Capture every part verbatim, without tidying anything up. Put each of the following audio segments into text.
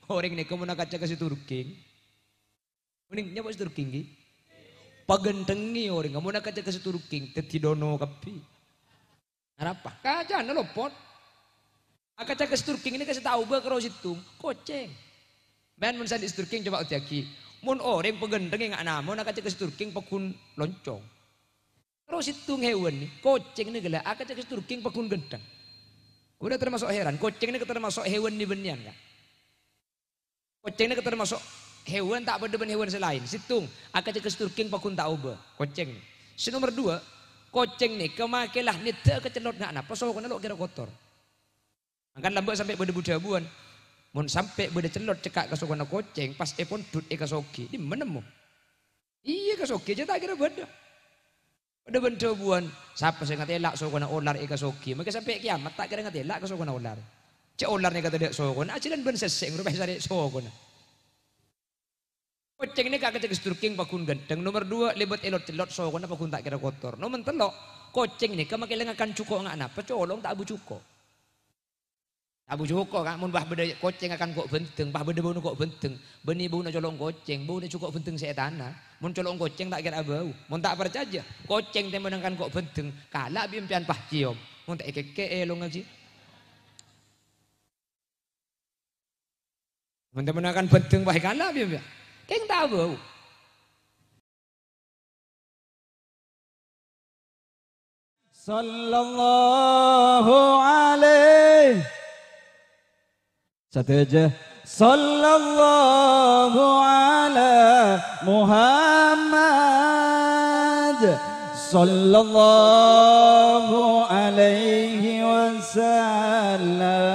Orèng nèka mon akaca ka sè turkèng. Mending nyapa sè turkèng, ghi? Paghânthengngè orèng, mon akaca ka sè turkèng, dhâddhi dono kabbhi. Arapa? Kacana lopot. Akaca ka sè turkèng nèka sè ta' obâ karo sèttong, kocèng. Bân mon sè andi' sè turkèng coba oḍi'aghi. Mon orèng paghânthengngè nga' na, mon akaca ka sè turkèng paggun loncong. Karo sèttong hèwan nè, kocèng nèka la akaca ka sè turkèng paggun ghântheng. Kaulâ termasuk heran, kocèng nèka termasuk hèwan nè bânnèyan, Ka'. Kocèng nèka termasuk hèwan ta' paḍâ bân hèwan sè laèn. Sèttong, akaca ka sè turkèng paggun ta' obâ. Kocèng. Sè nomer duwâ', kocèng nèka makè la nèddhâ'â ka cellot nga' napa sokona lo' kèra kotor. Mangkana lambâ' sampè' bâḍâ bu-dhâbuwân, mon sampè' bâḍâ cellot cekka' ka sokona kocèng, pas èpondhut èkasoghi, ḍimma nemmo? Iyâ, èkasoghi jhâ' ta' kèra bâḍâ. Paḍâ bân dhâbuwân, sapa sè ngatèla' sokona olar èkasoghi, makè sampè' kèyamat ta' kèra ngatèla' ka sokona olar. Jhâ' olar nèka taḍâ' sokona, ajhâlân bân sèssè' ngrowa sarè' sokona. Kocèng nèka akaca ka sè turkèng paggun ghântheng. Nomer duwâ', lèbât èlot-cellot sokona paggun ta' kèra kotor. Nomer tello', kocèng nèka makè la ngakan jhuko' nga' napa, colong ta' abu jhuko'. Ta' abu jhuko', Ka', mon bâ bâḍâ kocèng ngakan ko' bhândheng, bâ bâḍâ bâuna ko' bhândheng, bânnè bâuna colong kocèng, bâuna jhuko' bhândheng sè è tana. Mon colong kocèng ta' kèra abâu. Mon ta' parcajâ, kocèng tèmon ngakan ko' bhândheng, kala' bi' empèyan pas ciom. Mon ta' èkèkkè èlongnga ghi. Mon tèmon ngakan bhândheng pas èkala' bi' empèyan. Kèng ta' abâu. Sallallahu alaihi. Sadhâjâ. Sallallahu ala Muhammad. Sallallahu alaihi wasallam.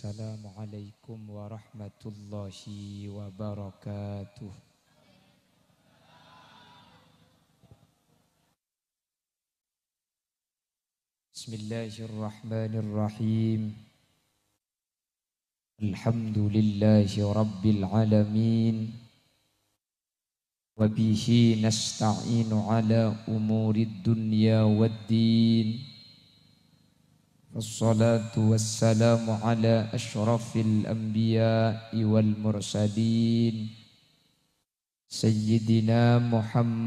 Assalamualaikum warahmatullahi wabarakatuh. Bismillahirrahmanirrahim. Alhamdulillahi rabbil alamin. Wa bihi nasta'inu ala umurid dunya wad din. Wassalatu wassalamu ala asyrafil anbiya'i wal mursalin. Sayyidina Muhammadin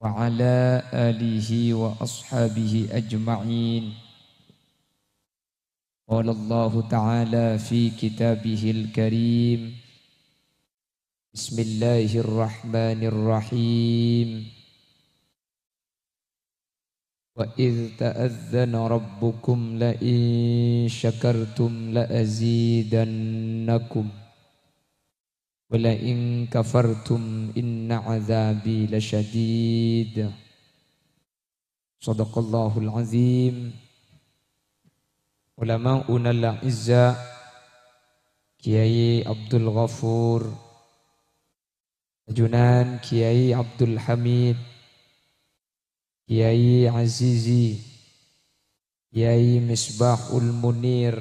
wa ala alihi wa ashabihi ajma'in. Qala Allahu ta'ala fi kitabihil karim. Bismillahirrahmanirrahim. Wa idh ta'adzana rabbukum la in syakartum la azidannakum. Wa la in kafartum inna adzabi lasyadid. Shadaqallahul azim. Ulama'unal a'izza, Kiai Abdul Ghafur, ajunan Kiai Abdul Hamid, Kiai Azizi, Kiai Misbahul Munir,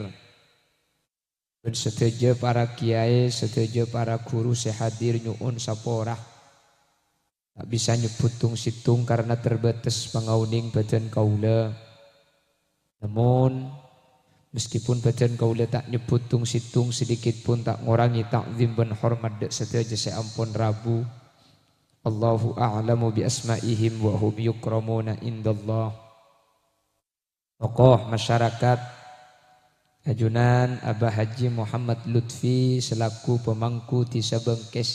bân sadhâjâ para kiai, sadhâjâ para ghuru sè hadir nyo'on sapora. Ta' bisa nyebbhut tong-sèttong karna terbatas pangaonèng bhâdhân kaulâ. Namon, meskipun bhâdhân kaulâ ta' nyebbhut tong-sèttong, sedikit pun ta' ngorangè ta'zim bân hormat ḍâ' sadhâjâ sè ampon rabu. Allahu a'lamu bi asma'ihim wa hum yukramuna indallah. Tokoh masyarakat, ajunan Abah Haji Muhammad Lutfi selaku pemangku Dhisa Bangkes,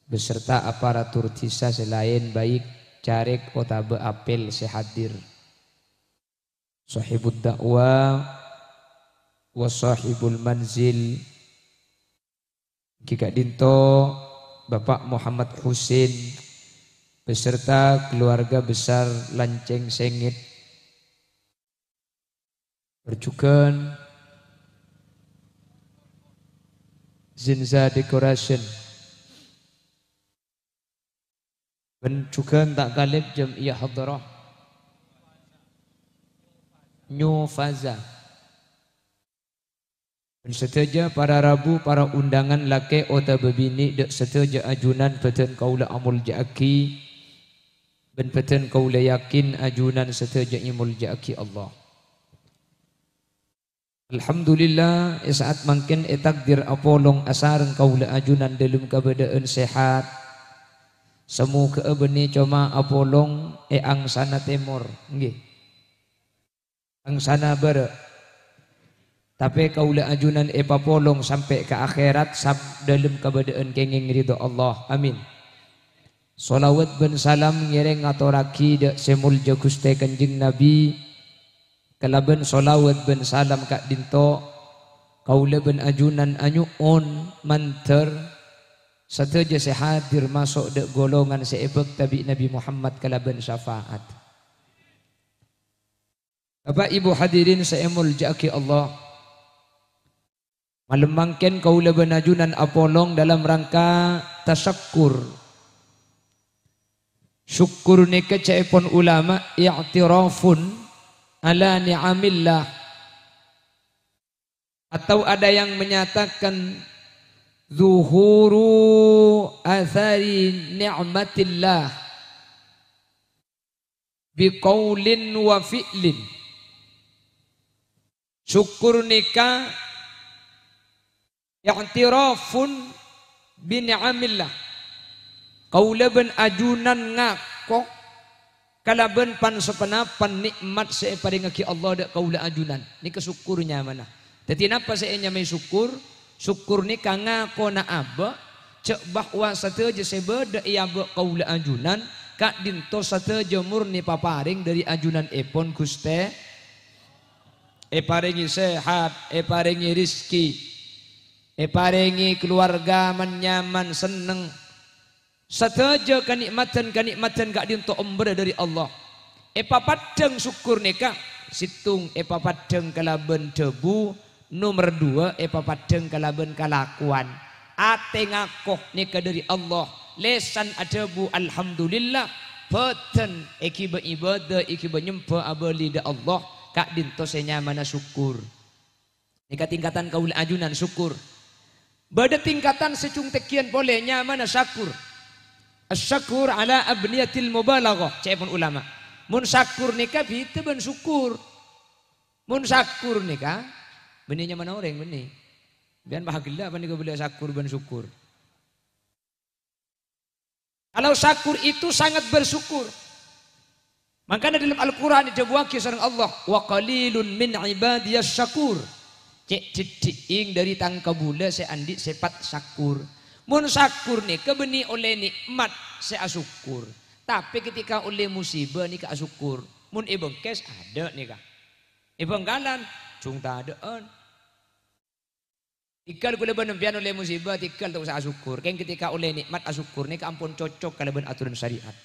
beserta aparatur dhisa sè laèn, baik carèk otabâ apel sè hadir. Shahibud da'wah wa shahibul manzil, èngghi ka'ḍinto Bapak Muhammad Husin beserta keluarga besar Lanceng Sengit. Bhâr jhughân Zinza Decoration. Bân jhughân ta' kalèp Jam'iyah Hadrah New Faza. Sadhâjâ para rabu, para undangan lakè otabâ binè', dâ' sadhâjâ ajunan bâdhân kaulâ amolja'aghi, bân bâdhân kaulâ yakin ajunan sadhâjâ èmolja'aghi Allah. Alhamdulillah, è sa'at mangkèn ètakdir apolong asareng kaulâ ajunan dâlem kabâdâ'ân sehat. Samoghâ'â bânnè coma apolong è angsana tèmor, ngghi. Angsana bârâ'. Tapè kaulâ ajunan èpapolong sampè' ka akhèrat sab-, dâlem kabâdâ'ân kèngèng ridho Allah. Amin. Shalawat bân salam ngèrèng ngatorraghi dâ' sè moljâ Ghustè Kanjeng Nabi, kalabân shalawat bân salam ka'dinto, kaulâ bân ajunan anyo'on mandhâr sadhâjâ sè hadir maso' dâ' golongan sè èbhâkta bi' Nabi Muhammad kalabân syafaat. Bapa', Ibu, hadirin sè èmoljâ'aghi Allah. Malem mangkèn kaulâ bân ajunan apolong dalam rangka tasyakkur. Syukur nèka ca'èpon ulama i'tirafun ala ni'amillah. Atau ada yang menyatakan zuhuru athari ni'matillah biqaulin wa fi'lin. Syukur nèka i'tirafun bi ni'amillah. Kaulâ bân ajunan ngako kalabân pan-saponapan nè'mat sè èparèngaghi Allah dâ' kaulâ ajunan. Nèka syukur nyamana. Dhâddhi, napa sè ènyamaè syukur? Syukur nèka ngakona abâ' jhâ' bahwa sadhâjâ sè bâdâ è abâ' kaulâ ajunan, ka'dinto sadhâjâ mornè paparèng dâri ajunanèpon Ghustè. Èparèngè sehat, èparèngè rizki, èparèngè kalowarga man-nyaman senneng. Sadhâjâ kanè'matan-kanè'matan ka'dinto ombârrâ dâri Allah. Èpapaddhâng sokkor nèka, sèttong èpapaddhâng kalabân dhâbu, nomer duwâ' èpapaddhâng kalabân kalakowan. Atè ngako nèka dâri Allah, lèsan adhâbu, "Alhamdulillah," bhâdhân èghibâ ibadah, èghibâ nyembhâ abâli dâ' Allah, ka'dinto sè nyamana sokkor. Nèka tingkatan kaulâ ajunan sokkor. Bâdâ tingkatan sè cong tèngghiyân polè nyamana syakur. Asy-syakur ala abniyatil mubalaghah, ca'èpon ulama. Mon syakur nèka bhidhâ bân sokkor. Mon syakur nèka, bânnè nyamana orèng, bânnè. Sampèyan paham ghellâ' panèka bâlâ syakur bân sokkor. Kalau syakur itu sangat bersyukur. Mangkana dâlem Al-Qur'an èdhâbuwâghi sareng Allah, "Wa qalilun min ibadiyas syakur." Cè' dhâddhi'eng dâri tang kabulâ sè andi' sèpat syakur. Mon syakur nèka bânnè ollè nè'mat sè asokkor. Tapè ketika ollè musibah nèka asokkor. Mon è Bengkes adâ' nèka. È Bangkalan, jhung tadâ'ân. Tèghâl kaulâ bân sampèyan ollè musibah, tèghâl ta' osa asokkor. Kèng ketika ollè nè'mat asokkor nèka ampon cocok kalabân atoran syariat.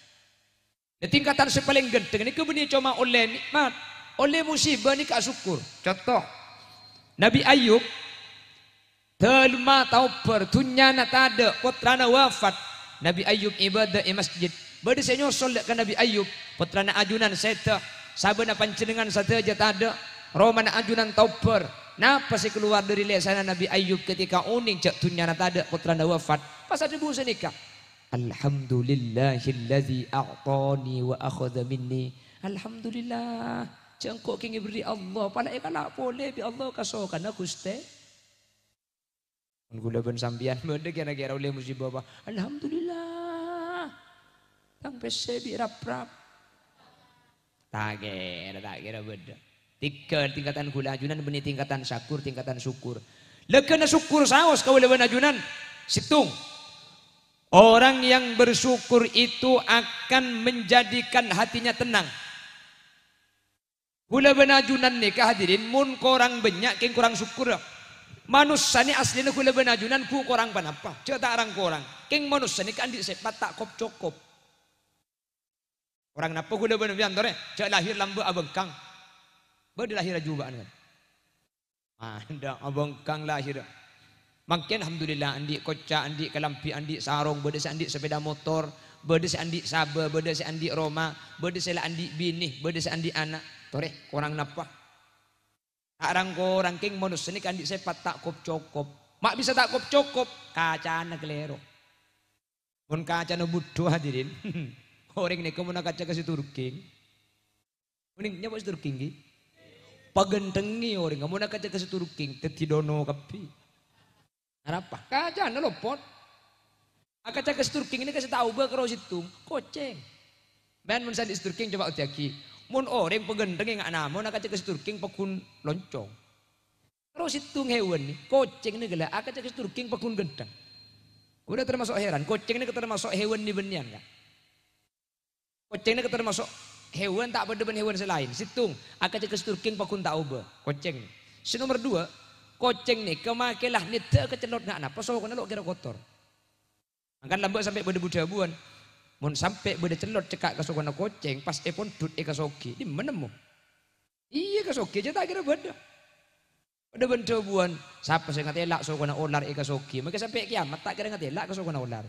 Lah, tingkatan sè palèng ghântheng nèka bânnè coma ollè nè'mat, ollè musibah nèka asokkor. Conto, Nabi Ayub, dâlemma taobhâr, dhunnyana tadâ', pottrana wafat. Nabi Ayub ibadah è masjid. Bâdâ sè nyosol dâ' ka Nabi Ayub, pottrana ajunan sèdhâ. Sabâna panjhennengngan sadhâjâ tadâ', romana ajunan taobhâr. Napa sè kalowar dâri lèsanna Nabi Ayub ketika onèng jhâ' dhunnyana tadâ', pottrana wafat? Pas adhâbu sanèka, "Alhamdulillahilladzi a'tani wa akhadha minni." Alhamdulillah, jhâ' engko' kèngèng èberri' Allah, pala èkala' polè bi' Allah kasokanna, Ghustè. Mon kaulâ bân sampèyan bâdâ kèra-kèra ollè musibah apa? Alhamdulillah. Tang pèssè bi' rap-rap. Ta' kèra, ta' kèra bâdâ. Tèghâl tingkatan kaulâ ajunan bânnè tingkatan syakur, tingkatan sokkor. Lèghâna sokkor saos kaulâ bân ajunan. Sèttong. Orang yang bersyukur itu akan menjadikan hatinya tenang. Kaulâ bân ajunan nèka, hadirin, mon korang bânnya' kèng korang sokkor. Manossa nè aslina kaulâ bân ajunan ghu korang ponapa? Jhâ' ta' rang-korang. Kèng manossa nèka andi' sèpat ta' kop-cokop. Korang napa kaulâ bân sampèyan, torè? Jhâ' lahèr lambâ' abhângkang. Bâdâ lahèr ajubâ'ân, kan? Adâ' abhângkang lahèr. Mangkèn, alhamdulillah, andi' koca', andi' kalambhi, andi' sarong, bâdâ sè andi' sapèda motor, bâdâ sè andi' sabâ, bâdâ sè andi' roma, bâdâ sè la andi' binè, bâdâ sè andi' ana'. Torè, korang napa? Arang-korang kèng manossa nèka andi' sèpat ta' kop-cokop. Ma' bisa ta' kop-cokop, kacana kalèro. Mon kacana budhu, hadirin, orèng nèka mon akaca ka sè turkèng. Mending nyapa sè turkèng, ghi? Paghânthengngè orèng, mon akaca ka sè turkèng, dhâddhi dono kabbhi. Arapa? Kacana lopot. Akaca ka sè turkèng nèka sè ta' obâ karo sèttong, kocèng. Bân mon sè andi' sè turkèng coba oḍi'aghi. Mon orèng paghânthengngè nga' na, mon akaca ka sè turkèng pagghun loncong. Terros sèttong hèwan nè, kocèng nèka la, akaca ka sè turkèng pagghun ghântheng. Kaulâ tamaso' heran, kocèng nèka tamaso' hèwan nè-bânnèyan, Ka'. Kocèng nèka tamaso' hèwan ta' paḍâ bân hèwan sè laèn. Sèttong, akaca ka sè turkèng pagghun ta' obâ, kocèng. Sè nomer duwâ', kocèng nèka makè la nèddhâ'â ka cellot nga' napa sokona lo' kèra kotor. Mangkana lambâ' sampè' bâḍâ bu-dhâbuwân, "Mon sampè' bâḍâ cellot cekka' ka sokona kocèng, pas èpondhut èkasogi, ḍimma nemmo?" Iyâ, kasogi jhâ' ta' kèra bâḍâ. Paḍâ bân dhâbuwân, "Sapa sè ngatèla' sokona olar èkasogi, makè sampè' kèyamat ta' kèra ngatèla' ka sokona olar.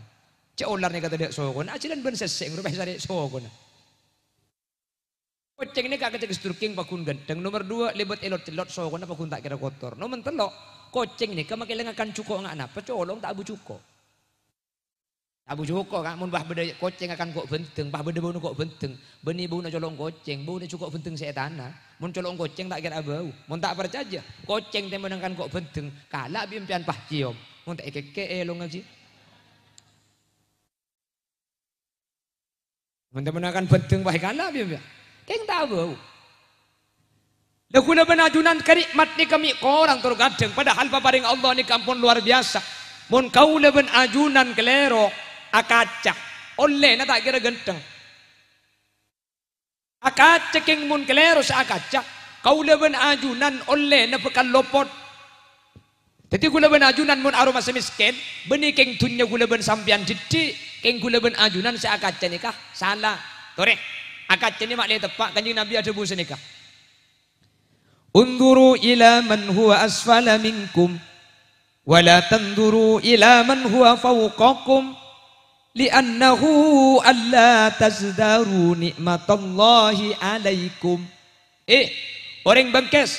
Jhâ' olar nèka taḍâ' sokona, ajhâlân bân sèssè' ngrowa sarè' sokona." Kocèng nèka akaca ka sè turkèng pagghun ghântheng. Nomer duwâ', lèbât èlot-cellot sokona pagghun ta' kèra kotor. Nomer tello', kocèng nèka makè la ngakan jhuko' nga' napa, colong ta' abu jhuko'. Ta' abu jhuko', Ka', mon bâ bâḍâ kocèng ngakan ko' bhândheng, bâ bâḍâ bâuna ko' bhândheng, bânnè bâuna colong kocèng, bâuna jhuko' bhândheng sètanna. Mon colong kocèng ta' kèra abâu. Mon ta' parcajâ, kocèng tèmon ngakan ko' bhândheng, kala' bi' empèyan pas ciom. Mon ta' èkèkkè' èlongnga ghi. Mon tèmon ngakan bhândheng, wah, èkala' bi' empèyan. Kèng ta' abâu. La, kaulâ bân ajunan ka nè'mat nèka mè' korang tor ghâḍḍhâng, padahal paparèng Allah nèka ampon lowar biyasa. Mon kaulâ bân ajunan kalèro akaca, ollèna ta' kèra ghântheng. Akaca kèng mon kalèro sè akaca, kaulâ bân ajunan ollèna bhâkal lopot. Dhâddhi kaulâ bân ajunan mon aromasa mèskèn, bânnè kèng dhunnya kaulâ bân sampèyan dhiddhi', kèng kaulâ bân ajunan sè akaca nèka sala. Torè, akaca nè ma'lè teppa', Kanjeng Nabi adhâbu sanèka, "Unzuru ila man huwa asfala minkum, wa la tanzuru ila man huwa fawqakum, li'annahu alla tazdaru ni'matallahi alaikum." Eh, orèng bângkès,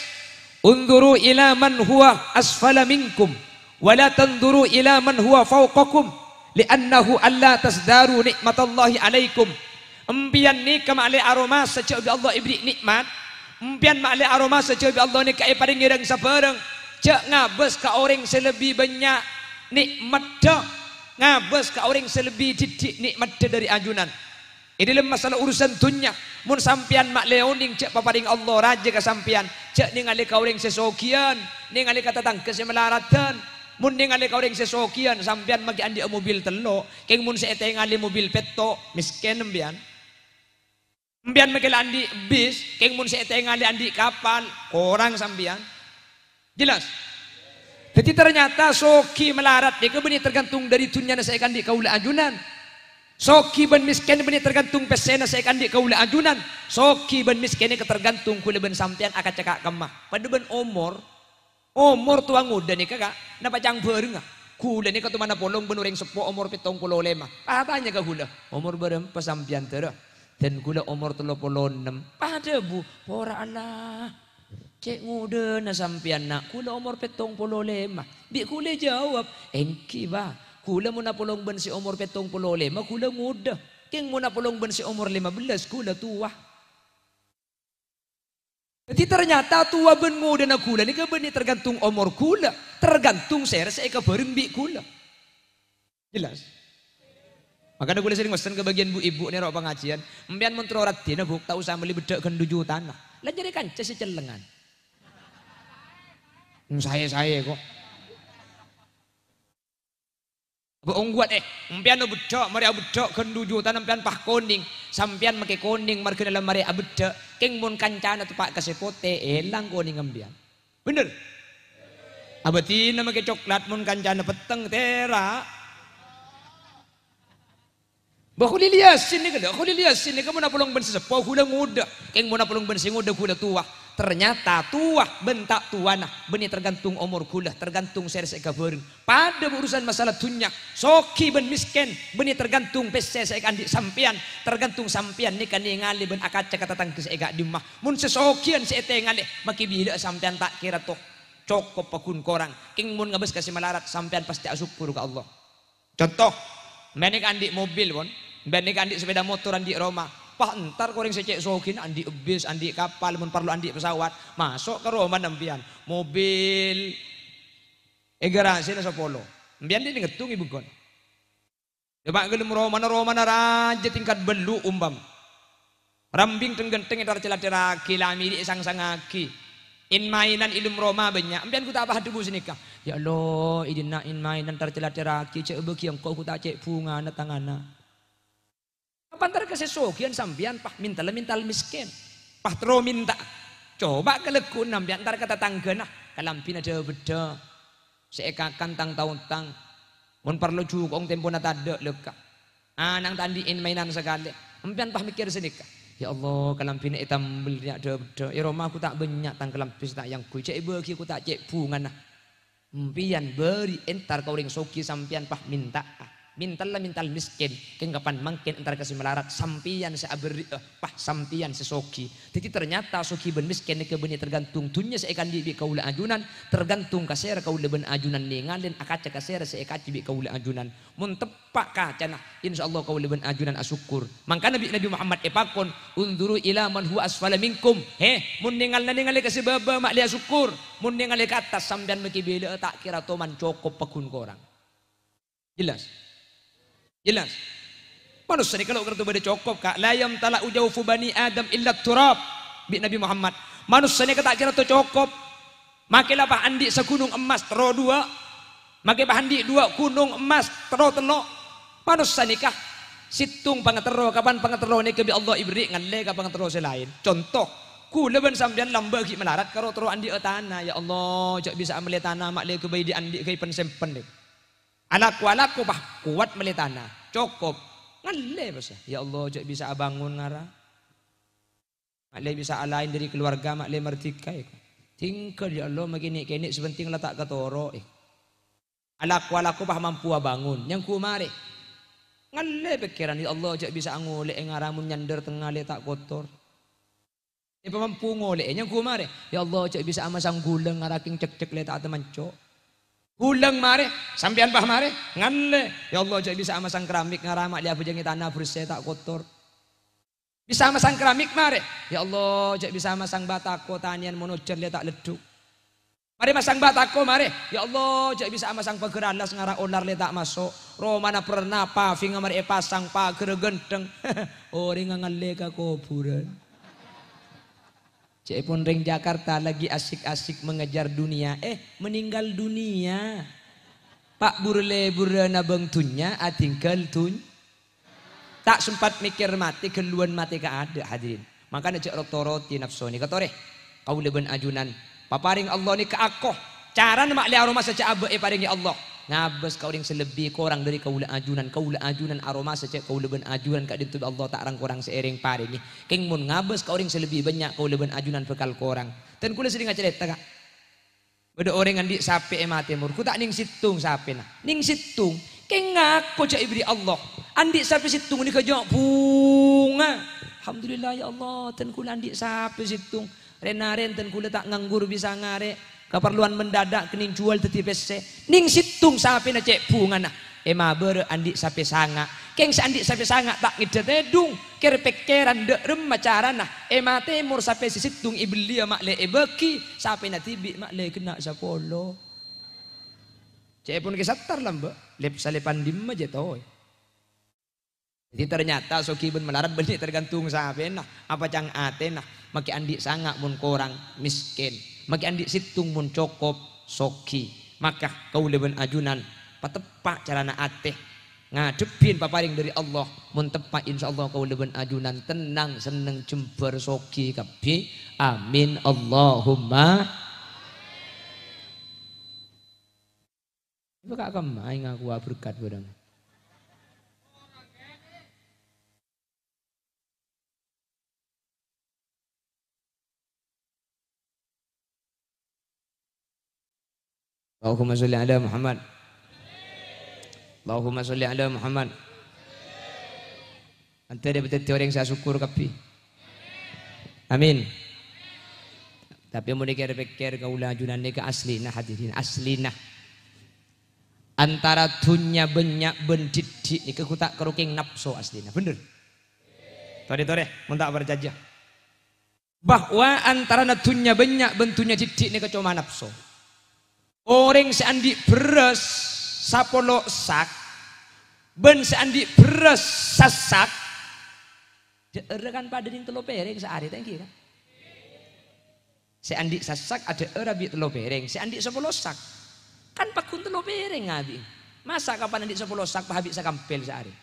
"Unzuru ila man huwa asfala minkum, wa la tanzuru ila man huwa fawqakum, li'annahu alla tazdaru ni'matallahi alaikum." Empèyan nèka ma'lè aromasa jhâ' bi' Allah èberri' nè'mat. Empèyan ma'lè aromasa jhâ' bi' Allah nèka èparèngè rang-sabhârâng. Jhâ' ngabâs ka orèng sè lebbi bânnya' nè'matta. Ngabâs ka orèng sè lebbi dhiddhi' nè'matta ḍâri ajunan. È ḍâlem masalah urusan dhunnya, mon sampèyan ma'lè onèng jhâ' paparèng Allah rajâ ka sampèyan, jhâ' nèngalè ka orèng sè sogiyân, nèngalè ka tatangghâ sè malaradhân. Mon nèngalè ka orèng sè sogiyân, sampèyan maghi anḍi'â mobil tello', kèng mon sè ètèngalè mobil pètto', mèskèn empèyan. Empèyan maghi la anḍi' bis, kèng mon sè ètèngalè anḍi' kapal, korang sampèyan. Jelas? Dhâddhi, ternyata soghi malarat nèka bânnè tergantung ḍâri dhunnyana sè èkaanḍi' kaulâ ajunan. Soghi bân mèskèn bânnè tergantung pèssèna sè èkaanḍi' kaulâ ajunan. Soghi bân mèskèn nèka tergantung kaulâ bân sampèyan akaca ka' kemma. Paḍâ bân omor. Omor towa ngodâ nèka, Ka', napa ca'na bhârângnga? Kaulâ nèka towana polong bân orèng seppo omor pèttong polo lèma. Atanya ka kaulâ, "Omor bârâmpa sampèyan, Dârâ?" "Dân kaulâ omor tello polo ennem." Pas adhâbu, "Pora, Allah. Cè' ngodâna sampèyan, Na'. Kaulâ omor pèttong polo lèma." Bi' kaulâ èjâwâb, "Èngghi, Bâ. Kaulâ mon apolong bân sè omor pèttong polo lèma, kaulâ ngodâ. Kèng mon apolong bân sè omor lèma bellâs, kaulâ towa." Dhâddhi, ternyata towa bân ngodâna kaulâ nèka bânnè tergantung omor kaulâ, tergantung sèra sè èkabhâreng bi' kaulâ. Jelas? Makana kaulâ serrèng mesen ka bâgiyân bu-ibu nèro pangajiân, empèyan mon terro raddhinna, Bu, ta' osa mellè beḍḍhâ' ghân dujutana. La nyarè kanca sè cellengan. Hmm, saè-saè kok. Bâ' ongghuwân, eh, empèyan abeḍḍhâ', marè abeḍḍhâ' ghân dujutana empèyan pas konèng. Sampèyan makè konèng marghâna la marè abeḍḍhâ'. Kèng mon kancana teppa' ka sè potè, èlang konèngnga empèyan. Bhender? Abâdhina makè coklat, mon kancana petteng, tèra'. Bâ, Kholil Yasin nèka lho, Kholil Yasin nèka mon apolong bân sè seppo, kaulâ ngodâ. Kèng mon apolong bân sè ngodâ, kaulâ towa. Ternyata towa bân ta' towana bânnè tergantung omor ghulâ, tergantung sèra sè èkabhâreng. Padâ bâ' urusan masalah dhunnya, soghi bân mèskèn bânnè tergantung pèssè sè èkaandi' sampèyan, tergantung sampèyan nèka nèngalè bân akaca ka tatangghâ sè è ka'dimma. Mon sè soghiyân sè ètèngalè, makè bilâ'â sampèyan ta' kèra to-, cokop paggun korang. Kèng mon ngabâs ka sè malarat, sampèyan pastè asokkor ka Allah. Conto, sampèyan nèka andi' mobil, pon. Sampèyan nèka andi' sepeda motor, andi' roma. Pas entar ka orèng sè cè' soghina andi' bis, andi' kapal, mon parlo andi' pesawat. Maso' ka romana sampèyan. Mobil è garasèna sapolo. Sampèyan andi' nèngettongi bengkona. Coba' ghâlem romana, romana rajâ tingkat bâllu' ompama. Rambing thèng-ghânthèng ètar-calathèraghi, lamèri' èsang-sangaghi. In-maènan è lem roma bânnya'. Sampèyan ghu ta' pas adhâbu sanèka, "Ya Allah, è dinna' in-maènan tar-calathèraghi, jhâ' bâghi engko' ghu ta' cè' bhungana tang ana'." Apa entar ka sè soghiyân sampèyan pas mènta la mènta mèskèn. Pas terro mènta. Coba' kalagghuna sampèyan entar ka tatangghâna, kalambhina dhâ-bâddhâ. Sè èkakan tang-taotang. Mon parlo jhuko'na tempona tadâ' lèka. Ana'na ta' andi' in-maènan sakalè. Sampèyan pas mèkkèr sanèka, "Ya Allah, kalambhina ètambel rèya dhâ-bâddhâ. È roma ghu ta' bânnya' tang kalambhi sè ta' èangghuy. Jhâ' èbâghi ghu ta' cè' bhungana." Sampèyan bâri' entar ka orèng soghi sampèyan pas mènta'a. Mènta la mènta mèskèn. Kèng kapan mangkèn entar ka sè malarat, sampèyan sè abherri'â, pas sampèyan sè soghi. Dhâddhi ternyata soghi bân mèskèn nèka bânnè tergantung dhunnya sè èkaandi' bi' kaulâ ajunan, tergantung ka sèra kaulâ bân ajunan nèngalè, akaca ka sèra sè èkaca bi' kaulâ ajunan. Mon teppa' kacana, insyaallah kaulâ bân ajunan asokkor. Mangkana bi' Nabi Muhammad èpakon, "Unzuru ila man huwa asfala minkum." He, mon nèngal-, nèngalè ka sè bâbâ, ma'lè asokkor. Mon nèngalè ka attas, sampèyan makè bilâ'â ta' kèra toman cokop paggun korang. Jelas? Jelas? Manossa nèka lo' kerto bâdâ cokop, Ka'. "La yamtala'u jawfu bani Adam illa turab." Bi' Nabi Muhammad. Manossa nèka ta' kèra to cokop. Makè la pas andi' saghunong emmas terro duwâ'. Makè pas andi' duwâ' ghunong emmas terro tello'. Manossa nèka sèttong pangaterro, kapan pangaterro nèka bi' Allah èberri' ngallè ka pangaterro sè laèn. Conto, ghulâ bân sampèyan lambâ' ghi' malarat karo terro andi'â tana. "Ya Allah, jhâ' bisa'a mellè tana, ma'lè ghâbây dhi'-andi' ghâi pen-sempen, dhi'." Alako-alako, pas kowat mellè tana. Cokop. Ngallè, pas. "Ya Allah, jhâ' bisa'a bângon ngara. Ma'lè bisa'a laèn dâri kaluwarga, ma'lè mardhika, è." Tinggal, "Ya Allah, makè nè'-kènè' sè pentèng la ta' katoro'è." Alako-alako, pas mampowa bângon. Nyangghu marè. Ngallè pèkkèran, "Ya Allah, jhâ' bisa'a ngolè'è ngara mon nyandher tengnga lè ta' kotor." Èpamampo ngolè'è, nyangghu marè. "Ya Allah, jhâ' bisa'a masang ghulâng ngara kèng cekcek lè ta' tamanco'." Ghulâng marè, sampèyan pas marè, ngallè. "Ya Allah, jhâ' bisa'a masang keramik ngara ma'lè abhâjângnga tana bersè ta' kotor." Bisa'a masang keramik marè. "Ya Allah, jhâ' bisa'a masang batako tanèyan mon ojhân lè ta' leddhuk." Marè masang batako, marè. "Ya Allah, jhâ' bisa'a masang paghâr alas ngara olar lè ta' maso'." Romana perna, pavingnga marè èpasang, paghârra ghântheng. Orèngnga ngallè ka kobhurân. Ca'èpon rèng Jakarta lagi asik-asik mengejar dunia, eh, meninggal dunia. Pa' bur-lèburrâ nabâng dhunnya, adhingghâl dhun-, Ta' sempat mèkkèr matè, ghâlluwân matè kaadâ', hadirin. Mangkana jhâ' ro-, toroti napsona. Katorè, kaulâ bân ajunan, paparèng Allah nèka ako. Carana ma'lè aromasa jhâ' abâ' èparèngè Allah. Ngabâs ka orèng sè lebbi korang dâri kaulâ ajunan. Kaulâ ajunan aromasa jhâ' kaulâ bân ajunan ka'dinto bi' Allah ta' rang-korang sè èrèng parèngè. Kèng mon ngabâs ka orèng sè lebbi bânnya', kaulâ bân ajunan bhâkal korang. Dan kaulâ serrèng acarèta, Ka'. Bâdâ orèng andi' sapè è Ma Tèmor, ghu ta' nèng sèttong sapèna. Nèng sèttong, kèng ngako jhâ' èbèrri' Allah. Andi' sapè sèttong nèka jhâ' bhunga. Alhamdulillah, ya Allah, dân kaulâ andi' sapè sèttong. Rèn-arèn dân kaulâ ta' nganggur bisa ngarè'. Kaparlowan mendadak kennèng juwâl dhâddhi pèssè. Nèng sèttong sapèna cè' bhungana. È Ma bârâ' andi' sapè sanga'. Kèng sè andi' sapè sanga' ta' ngèddhâ tèdung. Kèr-pèkkèran dâ' remma carana, è Ma Tèmor sapè sè sèttong èbelliyâ ma'lè èbâghi, sapèna dhibi' ma'lè ghenna' sapolo. Ca'èpon kè sattar lambâ', lèp-salèpan dimma jhâ' toy. Dhâddhi ternyata soghi bân malarat bânnè tergantung sapèna, apa cang atèna, makè andi' sanga' mon korang, mèskèn, makè andi' sèttong mon cokop, soghi. Maka kaulâ bân ajunan pateppa' carana atè. Ngadhebbhi paparèng dâri Allah, mon teppa', insyaallah kaulâ bân ajunan tennang, senneng, jembhâr, soghi kabbhi. Amin, Allahumma. Ibu kak kemai ngaku berkat barang. Allahumma sholli ala Muhammad. Allahumma sholli ala Muhammad. Ante dâ' dhâddhi orèng sè asokkor kabbhi. Amin. Tapè mon èkèr-pèkkèr kaulâ ajunan nèka aslina hadirin, aslina. Antara dhunnya bânnya' bân dhiddhi' nèka ghu ta' karo kèng napso aslina, bhender? Torè-torè, mon ta' parcajâ. Bahwa antarana dhunnya bânnya' bân dhunnya dhiddhi' nèka coma napso. Orèng sè andi' bherrâs sapolo sak bân sè andi' bherrâs sasak, dhâ'ârra kan padâ nèng tello pèrèng saarè, ta' ènggi, kan? Sè andi' sasak adhâ'âr abi' tello pèrèng, sè andi' sapolo sak kan pagghun tello pèrèng ngabi'i. Masa' kapan andi' sapolo sak pas abi' sakampèl saarè?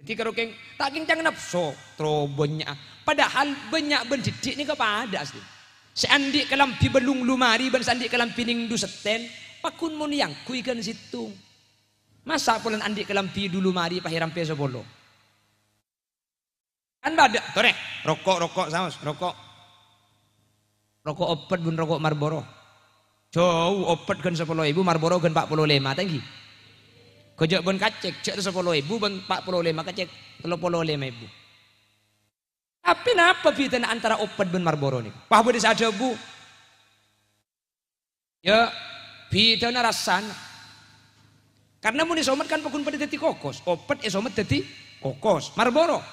Dhâddhi karo kèng, ta' kèng ca'na napso, terro bânnya'. Padahal bânnya' bân dhiddhi' nèka padâ asli. Sè andi' kalambhi bâllung lumari bân sè andi' kalambhi nèng du setten, pagghun mon èyangghuy ghân sèttong. Masa' polana andi' kalambhi du lumari pas èrampè sapolo? Kan padâ, torè, roko', roko', saos, roko'. Roko' Opet bân roko' Marlboro. Jhâu, Opet ghân sapolo èbu, Marlboro ghân pa' polo lèma, ta' ènggi? Ghâjâ' bân kacèk, jhâ' sapolo èbu bân pa' polo lèma kacèk, tello polo lèma èbu. Tapè napa bhidhâna antara Opet bân Marlboro nèka? Pas bâdâ sè adhâbu, "Yâ, bhidhâna rassana." Karna mon èsomet kan pagghun padâ dhâddhi kokos. Opet èsomet dhâddhi kokos. Marlboro.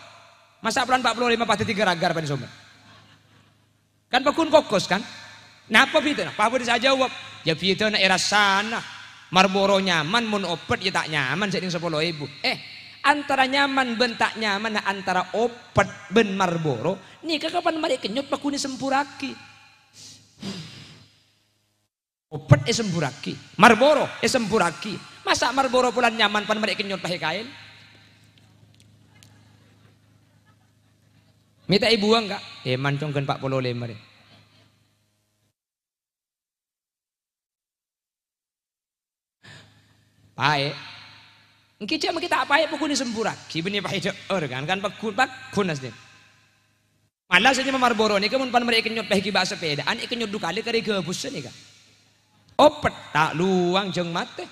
Masa' polana pa' polo lèma pas dhâddhi ghâr-aghâr pas èsomet? Kan pagghun kokos, kan? Napa bhidhâna? Pas bâdâ sè ajâwâb, "Yâ, bhidhâna è rassana. Marlboro nyaman, mon Opet yâ ta' nyaman, sè nèng sapolo èbu." Eh, antara nyaman bân ta' nyamanna antara Opet bân Marlboro, nèka kapan marè èkennyot pagghun èsembhurraghi. Opet èsembhurraghi, Marlboro èsembhurraghi. Masa' Marlboro polana nyaman pan marè èkennyot pas èkaèn? Mè' ta' èbuwâng, Ka'? È, mancong ghân pa' polo lèma rè. Paè'. Ènggi jhâ' mangkè ta' paè' pagghun èsembhurraghi, bânnè paè' dhâ'âr, kan? Kan pagghun, pagghun asli. Mala sè nyama Marlboro nèka mon pan marè èkennyot pas èghibâ sepèdaan, èkennyot du kalè karè ghâbussa nèka. Opet, ta' lowang jhâng matè.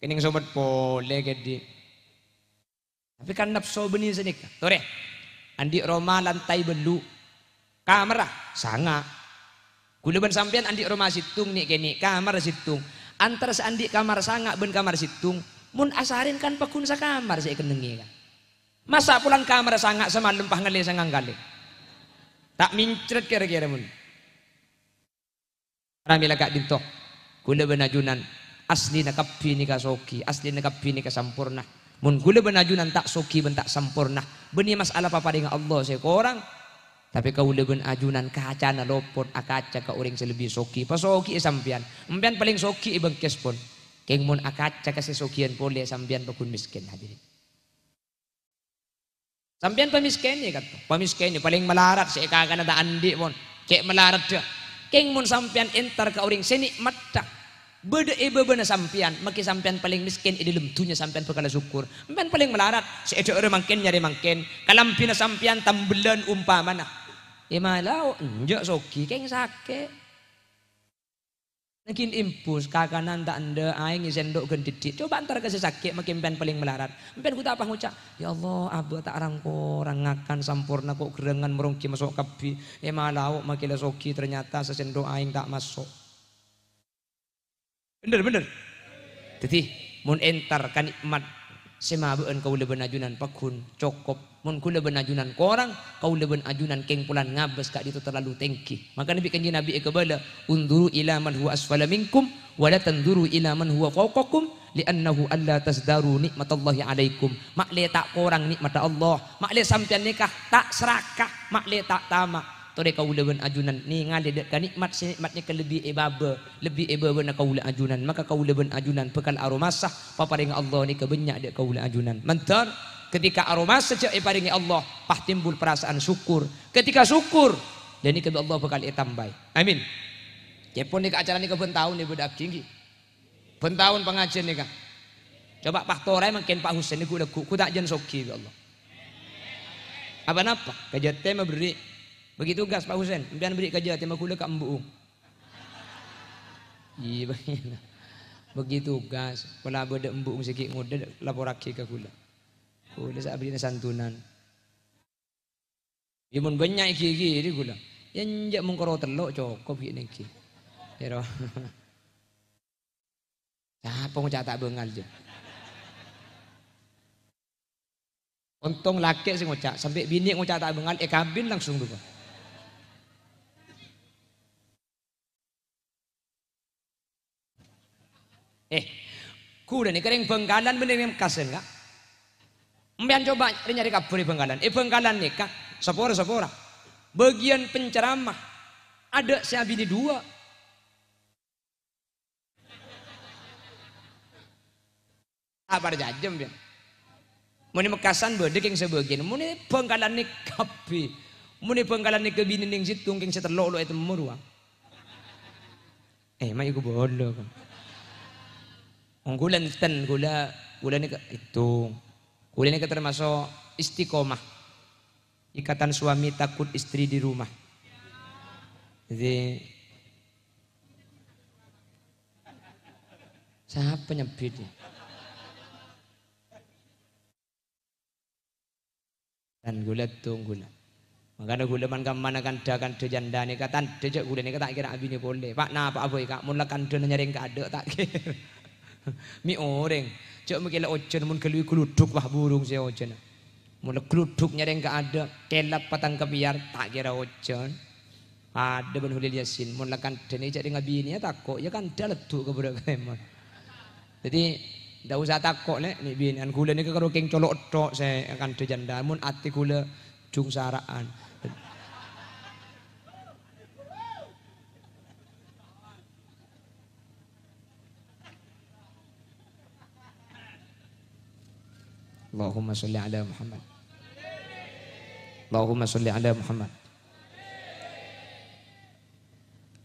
Kènèng somet polè kèdhi'. Tapè kan napso bânnè sanèka. Torè, andi' roma lantai bâllu'. Kamarra sanga'. Ghulâ bân sampèyan andi' roma sèttong nè'-kènè', kamarra sèttong. Antara sè andi' kamar sanga' bân kamar sèttong, mon asarèn kan pagghun sakamar sè èkennengngè, kan. Masa' polana kamarra sanga' samalem pas ngallè sangang kalè? Ta' mèncrèt kèra-kèra, mon. Para mèla ka'dinto, ghulâ bân ajunan, aslina kabbhi nèka soghi, aslina kabbhi nèka samporna. Mon ghulâ bân ajunan ta' soghi bân ta' samporna, bânnè mas'ala paparèngnga Allah sè korang. Tapè kaulâ bân ajunan kacana lopot akaca ka orèng sè lebbi soghi. Pasoghi'i sampèyan. Sampèyan palèng soghi è bângkès pon. Kèng mon akaca ka sè soghiân polè, sampèyan pagghun mèskèn, hadirin. Sampèyan pamèskènè, ka'dinto. Pamèskènè, palèng malarat, sè è kakana ta' andi' pon. Cè' malaradda. Kèng mon sampèyan entar ka orèng sè nè'matta bâdâ è bâbâna sampèyan, makè sampèyan palèng mèskèn è dhâlem dhunnya, sampèyan bhâkal asokkor. Sampèyan palèng malarat, sè èdhâ'ârâ mangkèn nyarè mangkèn. Kalambhina sampèyan tambellan ompamana. È malao, enjâ' soghi, kèng sakè'. Nangèng èmbus, kakanan ta' endâ', aèng èsèndok ghân dhiddhi'. Coba entar ka sè sakè', makè sampèyan palèng malarat. Sampèyan ghu ta' pas ngoca', "Ya Allah, abâ' ta' rang-korang, ngakan samporna, ko' ghârângan morong ghi' maso' kabbhi. È malao, makè la soghi, ternyata sasèndok aèng ta' maso'." Bhender, bhender. Dhâddhi, mon entar ka nè'mat sè mabâ'ân kaulâ bân ajunan pagghun cokop. Mon kaulâ bân ajunan korang, kaulâ bân ajunan kèng polana ngabâs ka'dinto terlalu tèngghi. Maka Nabbhi Kanjeng Nabbhi èkabâlâ, "Unzuru ila man huwa asfala minkum, wa la tanzuru ila man huwa fawqakum, li'annahu alla tazdaru ni'matallahi alaikum." Ma'lè ta' korang nè'matta Allah. Ma'lè sampèyan nèka ta' saraka, ma'lè ta' tama'. Torè kaulâ bân ajunan nèngalè dâ' ka nè'mat sè nè'mat nèka lebbi è bâbâ, lebbi è bâbâna kaulâ ajunan. Maka kaulâ bân ajunan bhâkal aromasa paparèngnga Allah nèka bânnya' dâ' kaulâ ajunan. Mandhâr, ketika aromasa jâ' èparèngè Allah, pas timbul perasaan syukur. Ketika syukur, la nèka bi' Allah bhâkal ètambâi. Amin. Ca'èpon nèka acara nèka bân taon èbâdâ'aghi, ènggi. Bân taon pangajiân nèka. Coba pas torè mangkèn Pak Husain nèghu-lagghu, ghu ta' jân soghi bi' Allah. Apa-napa? Kajâtè maberri'. Bagi tugas, Pak Husain, sampèyan bherri' ka jâ, tema ghulâ ka embu'ung. Iyâ, bagi tugas. Pola bâdâ embu'ung sè ghi' ngodâ, laporraghi ka ghulâ. Ghulâ sè abherri'na santunan. Iyâ, mon bânnya' ghi-, ghi-, ghulâ. Iyâ, enjâ' mongkoro tello' cokop ghi' nèng ghi. Iyâ, ro. Sapa ngoca' ta' bângal, jâ? Ontong lakè' sè ngoca', sampè' binè' ngoca' ta' bângal, èkabin langsung duwâ. Eh, ghulâ nèka rèng Bhângkalan bân rèng Mekkasân, Ka'. Sampèyan coba rè-nyarè kabhâr è Bhângkalan. È Bhângkalan nèka, sapora-sapora. Bâgiyân penceramah, adâ' sè abinè duwâ'. Ta' parcajâ, sampèyan. Mon è Mekkasân bâdâ kèng sabâgiyân. Mon è Bhângkalan nèka kabbhi. Mon è Bhângkalan nèka binè nèng sèttong kèng sè tello' lo' ètemmo rowa. Eh, ma' iku bolo, Bang. Wong ghulâ enten, ghulâ, ghulâ nèka ètong. Ghulâ nèka termasuk istiqomah. Ikatan suami takut istri di rumah. Jadi, sapa nyebbhit, ya? Dan ghulâ tong ghulâ. Mangkana ghulâ man-, kammana kandhâ-kandhâ janda nèka tandhâ jâ' ghulâ nèka ta' kèra abinè polè. Pa' napa'a bhâi, Ka', mon la kandhâna nyarèng kaaddhâ' ta' kèra. Mè' orèng. Jâ' makè la ojhân mon ghâllu gludhuk, wah, burung sè ojhân. Mon la gludhuk nyarèng kaaddhâ', kèlap patang kapèyar, ta' kèra ojhân. Padâ bân Kholil Yasin, mon la kandhâna jâ' rèng abinèya tako', ya kandhâ leddhu' ka bârâ' ka lèman. Dhâddhi, ta' osa tako', Lè', nè' binè'an ghulâ nèka karo kèng colo' ètto' sè kandhâ janda, mon atè ghulâ jhung sara'an. Allahumma sholli ala Muhammad. Allahumma sholli ala Muhammad.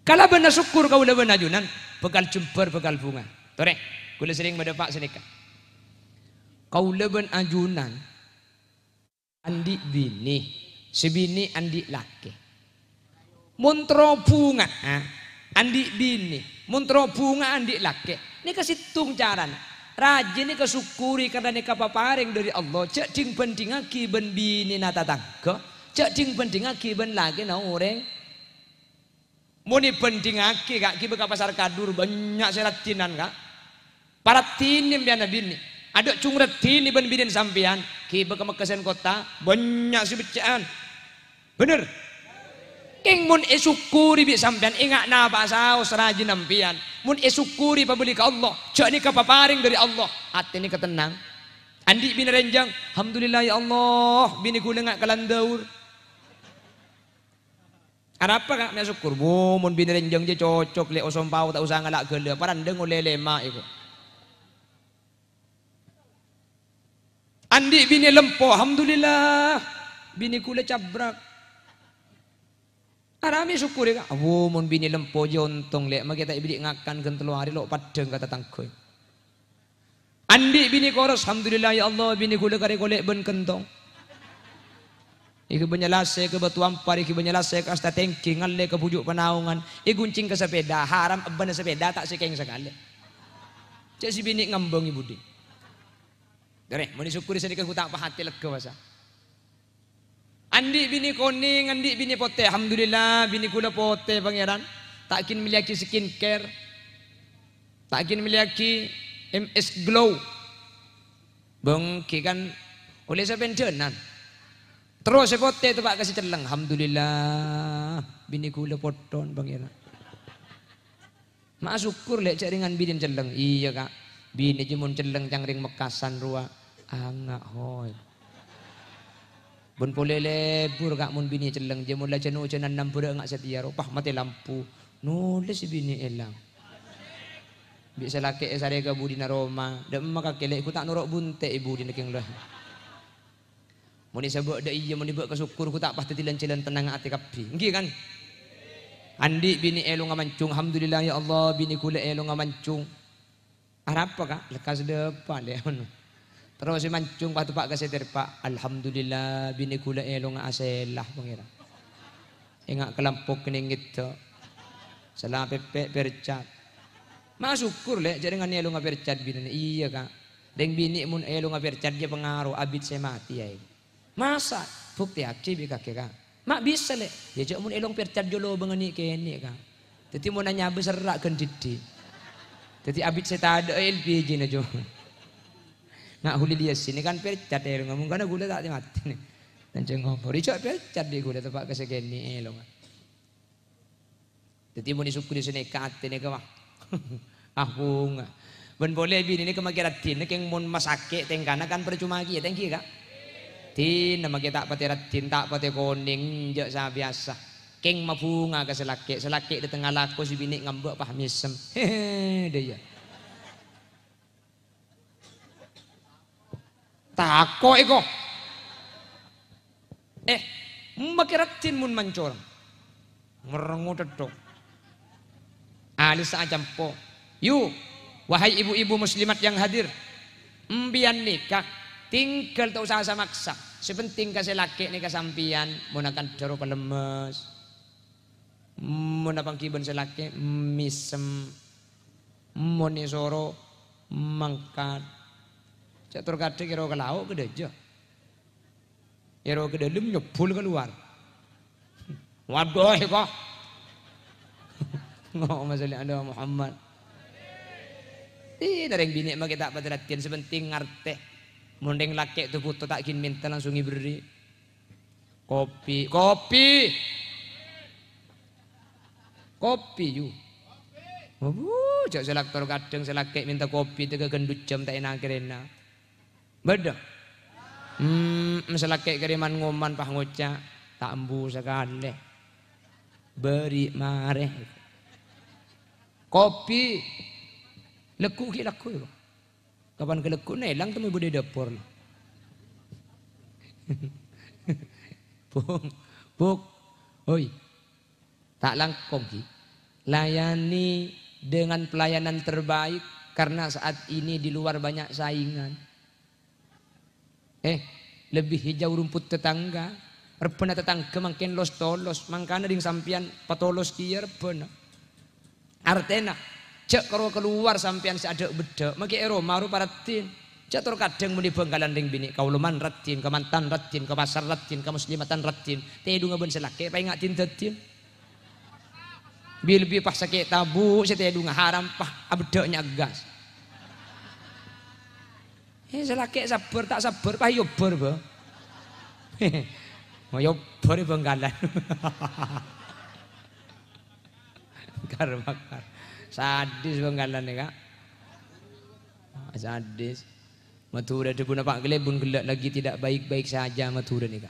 Kalabân asokkor kaulâ bân ajunan bhâkal jembhâr, bhâkal bhunga. Torè, kaulâ serrèng madâpa' sanèka. Kaulâ bân ajunan andi' binè, sè binè andi' lakè. Mon terro bhunga'a, andi' binè, mon terro bhunga'a andi' lakè, nèka sèttong carana. Rajâ nèka sokkorè karna nèka paparèng dhâri Allah, jhâ' dhing-bhândhingngaghi bân binèna tatangghâ, jhâ' dhing-bhândhingngaghi bân lakèna orèng. Mon èbhândhingngaghi, Ka', ghibâ ka Pasar Kadur bânnya' sè raddhinan, Ka'. Paraddhin sampèyan binè. Adâ' jhung raddhin bân binèna sampèyan. Ghibâ ka Mekkasân Kotta, bânnya' sè becca'an. Bhender? Kèng mon èsokkorè bi' sampèyan, enga' napa'a saos rajâna sampèyan. Mon èsokkorè pabâli ka Allah, jhâ' nèka paparèng dhâri Allah. Atè nèka tennang. Andi' binè rènjhâng, "Alhamdulillah, ya Allah, binè ghulâ nga' kalandaur." Arapa, Ka', mè' asokkor? Wo, mon binè rènjhâng jâ cocok, Lè', osompao ta' osa ngala' ghâlâ, parandhâng ollè lèma' èko. Andi' binè lempo, alhamdulillah. Binè ghulâ cabrak. Ara mè' sokkorè, Ka'. Wo, mon binè lempo jâ ontong, Lè', makè ta' èberri' ngakan ghân tello arè lo' paddhâng ka tatangghâ. Andi' binè koros, alhamdulillah, ya Allah, binè ghulâ karè kolè' bân kenthong. Èghibâ nyalase ka Batu Ampar, èghibâ nyalase ka Asta Tenggi, ngallè ka Bhuju' Panaongan, èghuncèng ka sapèda, haram ebbâna sapèda, ta' sè kèng sakalè. Cè' sè binè ngambâng è budi. Torè, mon èsokkorè sanèka ghu ta' pahatè lega, bâsa. Andi' binè konèng, andi' binè potè. Alhamdulillah, binè ghulâ potè, Pangèran. Ta' ghin mellèyaghi skincare. Ta' ghin mellèyaghi M S Glow. Bengki kan ollè sapèndhânan. Terros sè potè teppa' ka sè celleng. Alhamdulillah, binè ghulâ potthon, Pangèran. Ma' asokkor, Lè', jâ' rèngan binèna celleng. Iyâ, Ka'. Binè jâ mon celleng can rèng Mekkasân rowa. Anga', hoy. Bân polè lebur, Ka', mon binè celleng. Jâ mon la jân-ojânan nambhârâ' nga' satèya rowa. Pas matè lampu. Nolès binè èlang. Bi' sè lakè' èsarè ka budina roma. Dâ' emma kakè, Lè', ghu ta' noro' bunte' è budina kèng la. Mon èsabâ' dâ' iyâ, mon èbâ' ka sokkor, ghu ta' pas dhâddhi lan-jhâlân tennang atè kabbhi. Ènggi, kan? Andi' binè èlonga mancung, alhamdulillah, ya Allah, binè ghulâ èlonga mancung. Arapa, Ka'? Lekkas dâpa', Lè', ngono. Terros sè mancung pas teppa' ka sè terpa', alhamdulillah, binè ghulâ èlonga asèla, Pangèran. Enga' kalampok kennèng ngèdhâ'. Sala pèpè' pèrcad. Ma' sokkor, Lè', jhâ' rèng anè èlonga pèrcad binèna. Iyâ, Ka'. Rèng binè' mon èlonga pèrcad jâ pangaro abit sè matè, yâ. Masa'? Buktèyaghi bi' kakè, Ka'. Ma' bisa, Lè'. Yâ, jhâ' mon èlong pèrcad jâ lobângnga nè'-kènè', Ka'. Dhâddhi mon anyabâ serra' ghân dhiddhi'. Dhâddhi abit sè tadâ'â L P J-na, Jo. Nga' Kholil Yasin kan pèrcad èlonga, mongghâna ghulâ ta' matè. Lanjhâng ngobur. Ijâ pèrcad dhi' ghulâ teppa' ka sè kènè' èlonga. Dhâddhi mon èsokkori sè nèka atè nèka, wah. Ah, bhunga. Bân polè binè nèka makè raddhinna, kèng mon masakè' tèngkana kan parcoma kèya, ta' ènggi, Ka'? Dinna makè ta' patè raddhin, ta' patè konèng, jâ' sabiyasa. Kèng mabhunga ka sè lakè', sè lakè' dâteng alako sè binè' ngambâ' pas mèsem. Hehe, dâ' iyâ. Tako' èko. Eh, makè raddhin mon mancor. Merengngo tèttho. Alissa acampo. Yu, wahai ibu-ibu muslimat yang hadir, empèyan nèka tinggal ta' osa sa-maksa. Sè penting ka sè lakè' nèka sampèyan mon akan dhâro palemmes. Mon apangghi bân sè lakè', mèsem. Mon èsoro, mangkat. Cè' tor kadhâng èro ka lao' ka dâjâ. Èro ka dâlem, nyebbhul ka lowar. Waduh, èko. Allahumma sholli ala Muhammad. Ih, rèng binè' makè ta' patè raddhin, sè penting ngartè. Mon rèng lakè' tobhuto ta' ghin mènta, langsung èberri'. Kopi, kopi. Kopi, yu. Wuh, jâ' sè laktor kadhâng sè lakè' mènta kopi tèka ghân du jam ta' èna-kèrèna. Bâdâ? Hmm, sè lakè' kèrèman ngoman pas ngoca', "Ta' embu sakalè. Bâri' marè." Kopi. Lagghu' ghi' lagghu' ya, kok. Kapan kalagghuna èlang temmo bâdâ è dâpor. Bung, Buk, hoi, ta' langkong, Ki. Layani dengan pelayanan terbaik, karena saat ini di luar banyak saingan. Eh, lebih hijau rumput tetangga. Rebbhâna tatangghâ mangkèn los-tolos, mangkana dhing sampèyan patolos kèya rebbhâna. Artèna, jâ' karo kalowar sampèyan sè adâ'-beddhâ', makè è roma ropa raddhin. Jâ' tor kadhâng mon è Bhângkalan rèng binè', ka Uloman raddhin, ka Mantan raddhin, ka Pasar raddhin, ka Muslimatan raddhin, tèdhunga bân sè lakè' paènga' din-dâddin. Bi-, lebbi pas sakè' tabu' sè tèdhunga haram, pas abeddhâ' nyaggas. Eh, sè lakè' sabbhâr, ta' sabbhâr, pas èobbhâr, bâ. Mau èobbhâr è Bhângkalan. Kar-makar. Sadis Bhângkalan nèka. Sadis. Madhurâ dhâbuna Pa' Kalèbun ghellâ' lagi tidak baik-baik saja Madhurâ nèka.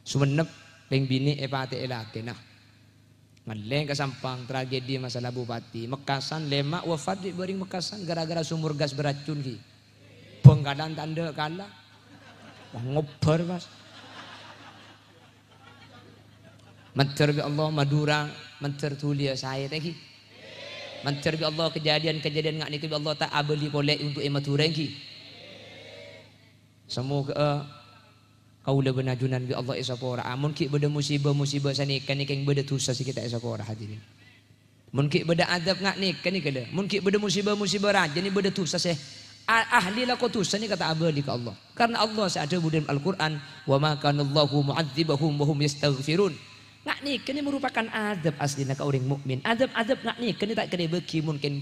Songennep, rèng binè' èpatè'è lakèna. Ngallè ka Sampang, tragedi masalah bupati. Mekkasan lèma' wafat dhi' bâreng Mekkasan gara-gara sumur gas beracun, ghi. Bhângkalan ta' endâ' kala. Wah, ngobbhâr, pas. Mandhâr bi' Allah Madhurâ, mandhâr dhuliyâ saè, ta' ghi. Mandhâr bi' Allah kejadian-kejadian nga' nèka bi' Allah ta' abâli polè untuk è Madhurâ, ghi. Samoghâ'â kaulâ bân ajunan bi' Allah èsapora'a. Mon ghi' bâdâ musibâ-musibâ sanèka nèka kèng bâdâ dhusa sè ghi' ta' èsapora, hadirin. Mon ghi' bâdâ adhâb nga' nèka nèka, lho. Mon ghi' bâdâ musibâ-musibâ rajâ nè bâdâ dhusa sè a-, ahli lako dhusa nèka ta' abâli ka Allah. Karna Allah sè adhâbu dâlem Al-Qur'an, "Wa ma kana Allahu mu'adzibahum wa hum yastaghfirun." Nga' nèka nè merupakan adhâb aslina ka orèng mukmin. Adhâb-adhâb nga' nèka nè ta' kèra èbâghi mon kèng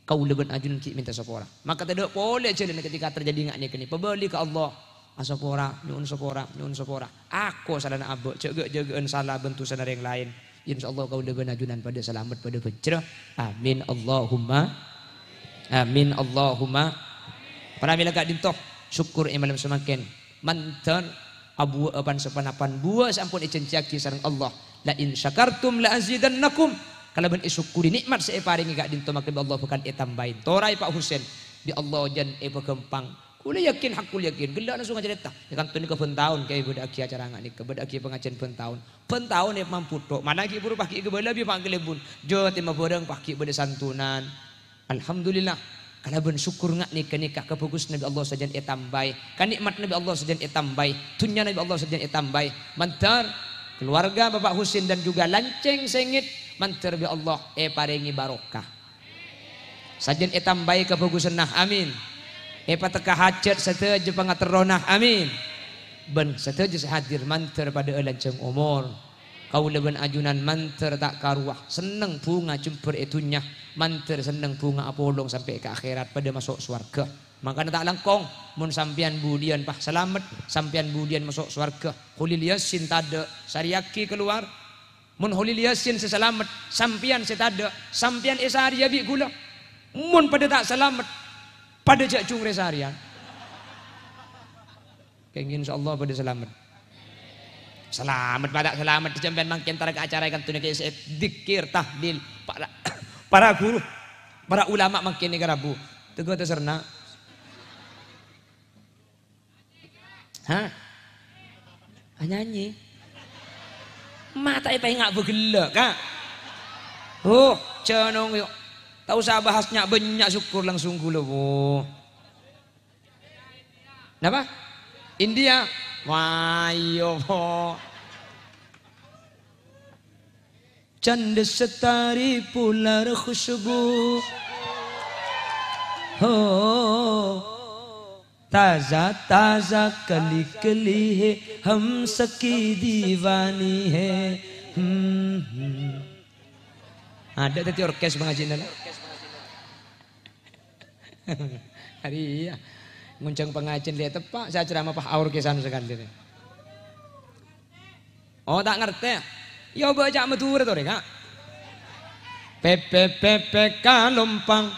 kaulâ bân ajunan ghi' mènta sapora. Maka tadâ' polè jhâlânna ketika terjadi nga' nèka nè. Pabâli ka Allah. Asapora, nyo'on sapora, nyo'on sapora. Ako salana abâ', jâgâ-jâgâ'ân sala bân dhusana rèng laèn. Insyaallah kaulâ bân ajunan padâ salamet, padâ bhâjjhrâ. Amin. Allahumma amin. Allahumma. Pramèla ka'dinto, sokkor è malem samangkèn. Mandhâr abuwâ'â pan-saponapan buwâ sè ampon èjhânjhiyaghi sareng Allah. "La in syakartum la azidannakum." Kalabân èsokkori nè'mat sè èparèngè ka'dinto, maka bi' Allah bhâkal ètambâi. Toraè, Pa' Husain, bi' Allah jhân èpaghâmpang. Kulâ yakin, haqqul yakin. Ghellâ' langsung acarèta. È kanto nèka bân taon, Kèyaè bâdâ'âghi acara nga' nèka, bâdâ'âghi pangajiyân bân taon. Bân taon è mambu tho'. Mana ghi' buru paghi' ghâbâlâ bi' Pa' Kalèbun. Jhâ' tèma bhârâng paghi' bâdâ santunan. Alhamdulillah, kalabân sokkor nga' nèka-nèka kabhâghusânna bi' Allah sadhâjâna ètambâi, kanè'matna bi' Allah sadhâjâna ètambâi, dhunnyana bi' Allah sadhâjâna ètambâi. Mandhâr Keluarga Bapak Husin dan juga Lancèng Sèngèt, mandhâr bi' Allah èparèngè barokah. Sajân ètambâi kabhâghusânna, amin. Èpatekka hajhât sadhâjâ pangaterrona, amin. Bân sadhâjâ sè hadir mandhâr padâ'â lanjhâng omor. Kaulâ bân ajunan mandhâr ta' karowa senneng bhunga jembhâr è dhunnya, mandhâr senneng bhunga apolong sampè' ka akhèrat, padâ maso' sowarghâ. Mangkana ta' langkong, mon sampèyan budiyân pas salamet, sampèyan budiyân maso' sowarghâ. Kholil Yasin tadâ', sarèyaghi kalowar. Mon Kholil Yasin sè salamet, sampèyan sè tadâ', sampèyan èsarèya bi' ghulâ. Mon padâ ta' salamet, padâ jhâ' jhungrè sarèyan. Kèngèng insyaallah padâ salamet. Salamet, padâ salamet, sampèyan mangkèn tarèk acara è kantona kèya sè dzikir, tahlil, para, para ghuru, para ulama mangkèn nèka rabu. Teguh atè serna. Hah? Anyanyi? Mata èpènga' bâghellâ', Ka'. Oh, jhânong yo. Ta' osa bahas nya'-bânnya', syukur langsung ghulâ, Bu. Napa? India? Wah, iyâ, Po. Candhâ setari polar khusybu. Ho. Taza-taza kali-kali hai, hum saki diwani hai. Hmm, hmm. Adâ' dhâddhi orkes pangajiyânna, la. Arèya. Ngonjhâng pangajiyân lè teppa', sè acaramah pas aorkesan sakalè. Oh, ta' ngartè. Iyâ, bâca Madhurâ torè, Ka'. Pepe, pepe, kalompang.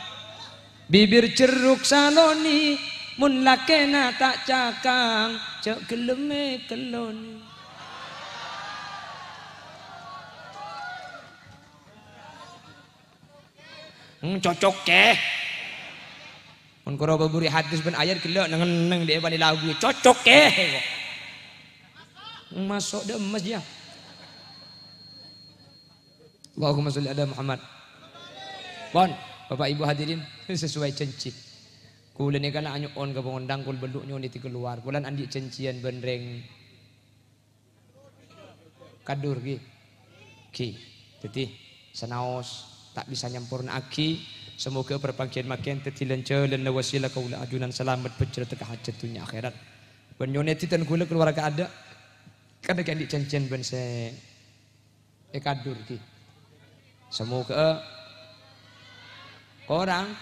Bibir jeruk saloni. Mon lakèna ta' cakang, jhâ' ghellem èkelloni. Hmm, cocok, kè. Mon karo bâbâri' hadis bân ayat ghellâ' neng-enneng dhi' èpalè lagu, cocok, kè. Maso' dâ' emmas, yâ. Allahumma sholli ala Muhammad. Pon, Bapak Ibu hadirin, sesuai janji. Kaulâ nèka la anyo'on ka pangondhâng, kaulâ bâllu' nyo'on èdhi kalowar. Kaulâ andi' janjiyân bân rèng Kadur, ghi. Ghi. Dhâddhi, sanaos ta' bisa nyampornaaghi, samoga parpangghiyân mangkèn dhâddhi lan-jhâlânna wasilah kaulâ ajunan salamet bhâjhrâ tekka hajhât dhunnya akhèrat. Bân nyo'on èdhi dhân kaulâ kalowar kaadâ', karna ghi' andi' janjiyân bân sè è Kadur, ghi. Samoga korang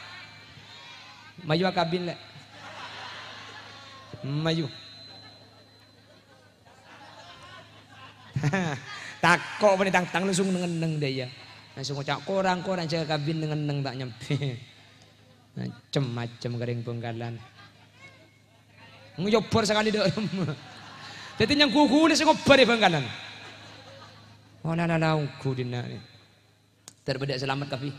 mayu akabin, lè'. Mayu. Tako' bânnè tang-tang langsung neng-enneng dâ' iyâ. Langsung ngoca', "Korang, korang, jhâ' kabin neng-enneng ta' nyambi." Macem-macem ka rèng Bhângkalan. Ngobbhâr sakalè dâ' remma. Dhâddhi nyangghughu lè sè ngobbhâr è Bhângkalan. Oh, na, na, na, ongghu dinna'. Ter bâdâ salamet kabbhi.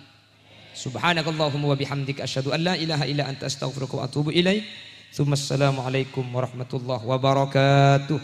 Subhanakallahumma wa bihamdika, asyhadu an la ilaha illa anta, astaghfiruka wa atubu ilaik. Tsumma assalamualaikum warahmatullahi wabarakatuh.